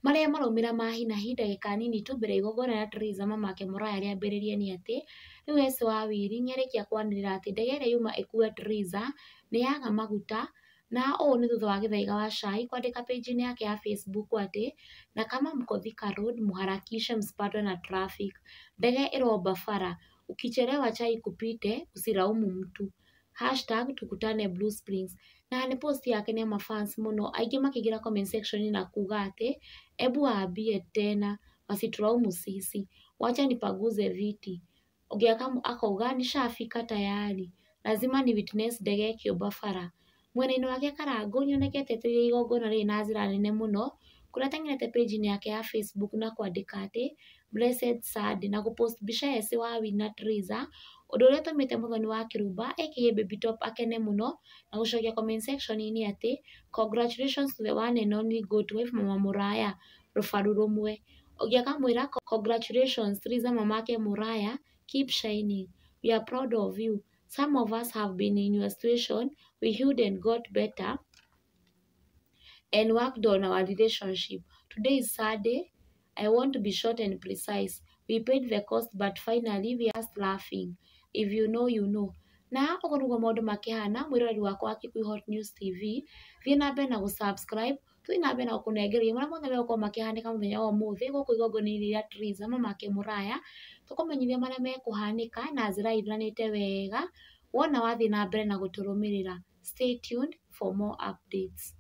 Marĩa maraumĩra ma hi na hi ndagĩka nini tu mbere ya igongona rĩa Triza mamake Muraya rĩambĩrĩrie nĩ atĩ rĩu Ess Wawiri nĩarĩkia kwanĩrĩra atĩ ndege ĩrĩa yuma ĩkue Triza nĩ yaga maguta, na ũũ nĩ thutha wa Gĩthaiga wa Cai kwandĩka page-inĩ yake ya Facebook atĩ na kama mko Thika Road muharakishe msipatwe na traffic, ndege ĩromba bara, ukichelewa chai kupite usilaumu mtu #tukutane Blue Springs. Na nĩ post yake nĩ mafans mũno, aingĩ makĩingĩra comment section na kuga atĩ ebu waambie tena wasitulaumu sisi, wacha nipanguze viti. Ũngĩ akauga nishafika tayari, lazima ni witness ndege ĩkĩũmba bara. Mwena-inĩ wake Karangũ nĩonekete etereire igongona rĩrĩ na njĩra nene mũno, kũrĩa ateng'erete page-inĩ yake ya Facebook na kwandĩka atĩ "Blessed Sunday" na gũpost mbica ya Ess Wawiri na Triza, ũndũ ũrĩa ũtũmĩte Mũthoni wa Kĩrumba aka Baby Top akene mũno na gũcokia comment section-inĩ atĩ "Congratulations to the one and only goat wife Mama Muraya rũbaru rũmwe". Ũngĩ akamwĩra "Congratulations Triza mamake Muraya, keep shining, we are proud of you, some of us have been in your situation, we healed and got better and worked on our relationship. Today is Sunday, I want to be short and precise. We paid the cost but finally we are laughing. If you know, you know." Na ũguo nĩguo maũndũ makĩhana, mwĩroreri wakwa wa Kikuyu Hot News TV, thiĩ na mbere na gũ-subscribe, tũthiĩ na mbere na gũkũnengereria marĩa mothe megũkorwo makĩhanĩka mũthenya wa ũmũthĩ gũkũ igongona-inĩ rĩa Triza mamake Muraya, tũkũmenyithia marĩa mekũhanĩka na njĩra ĩthuranĩte wega, wona wathiĩ na mbere na gũtũrũmĩrĩra. Stay tuned for more updates.